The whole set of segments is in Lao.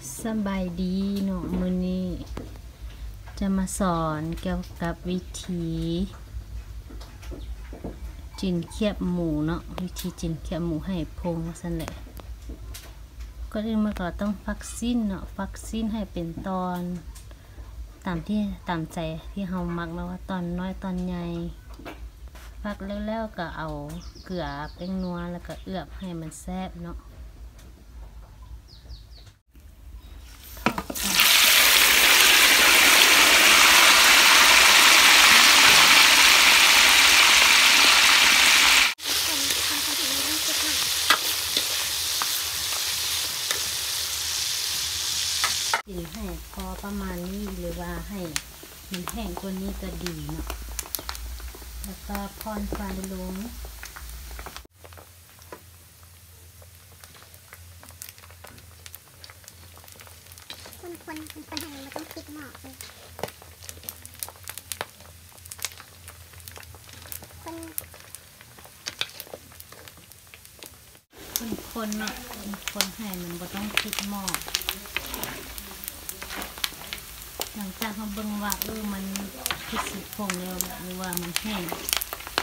ສະບາຍດີເນາະ, ມື້ນີ້ຈະມາສອນກ່ຽວກັບວິທີຈີນຄຽບໝູເນາະ, ວິທີຈີນຄຽບໝູໃຫ້ພົງວ່າຊັ້ນແຫຼະ. ກ່ອນອື່ນມັນກໍຕ້ອງຟັກຊີ້ນເນາະ, ຟັກຊີ້ນໃຫ້ເປັນຕອນ ຕາມທີ່ ຕາມໃຈທີ່ເຮົາມັກເນາະ ວ່າຕອນນ້ອຍຕອນໃຫຍ່. ຟັກແລ້ວໆ ກໍເອົາເກືອ ແປ້ງນົວ ແລ້ວກໍເອືອບໃຫ້ມັນແຊບເນາະ. ກິນໃຫ້ພໍປະມານນີ້ ຫຼືວ່າໃຫ້ມັນແຫ້ງກວ່ານີ້ກໍດີເນາະ, ແລ້ວກໍຜ່ອນໄຟລົງ. ຄົນໆ ຄົນໆ ໃຫ້ມັນບໍ່ຕ້ອງຕິດໝໍ້ເດີ ຄົນ ຄົນໆ ເນາະ, ຄົນໆ ໃຫ້ມັນບໍ່ຕ້ອງຕິດໝໍ້. ຫຼັງຈາກເຮົາເບິ່ງວ່າ ເອີ ມັນຄືຊິພົງແລ້ວ ຫຼືວ່າມັນແຫ້ງ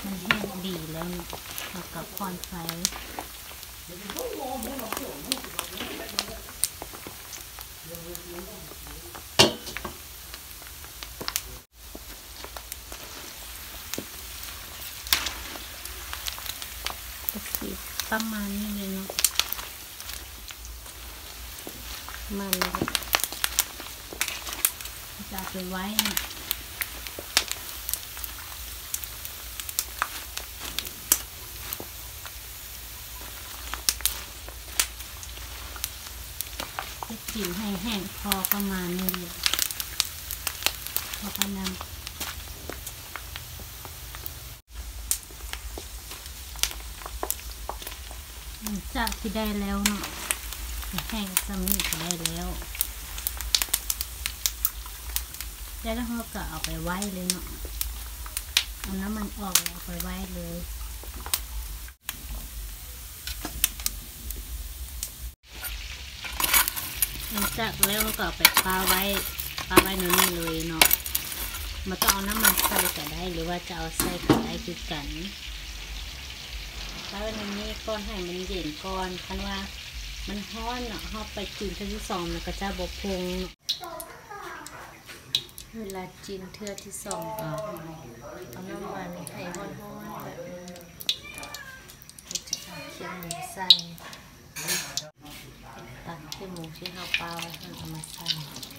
ມັນແຫ້ງດີແລ້ວເນາະ, ເຮົາກໍຜ່ອນໄຟ. ກໍຊິປະມານນີ້ເລີຍເນາະ, ປະມານນີ້ແຫຼະ. ຈະເອົາໄປໄວ້ເນາະ, ຈະກິນໃຫ້ແຫ້ງພໍປະມານນີ້ເລີຍ, ພໍປານນັ້ນ. ຫຼັງຈາກທີ່ໄດ້ແລ້ວເນາະ, ແຫ້ງສ່ຳນີ້ກໍໄດ້ແລ້ວ. ໄດ້ແລ້ວເຮົາກໍເອົາໄປໄວ້ເລີຍເນາະ, ເອົານ້ຳມັນອອກແລ້ວເອົາໄປໄວ້ເລີຍ. ຫຼັງຈາກແລ້ວເຮົາກໍເອົາໄປປະໄວ້ ປະໄວ້ໃນນີ້ເລີຍເນາະ, ບໍ່ຕ້ອງເອົານ້ຳມັນໃສ່ກໍໄດ້ ຫຼືວ່າຈະເອົາໃສ່ກໍໄດ້ຄືກັນ. ປະໄວ້ໃນນີ້ກ່ອນ ໃຫ້ມັນເຢັນກ່ອນ, ຄັນວ່າມັນຮ້ອນເນາະ ເຮົາໄປຈີນເທື່ອທີສອງມັນກໍຈະບໍ່ພົງເນາະ. ເວລາຈີນເທື່ອທີສອງກໍເອົານ້ຳມັນໃຫ້ຮ້ອນໆ ແບບນີ້, ແລ້ວຈະຕັກຄຽບໝູໃສ່. ຕັກຄຽບໝູທີ່ເຮົາປະໄວ້ຫັ້ນເອົາມາໃສ່.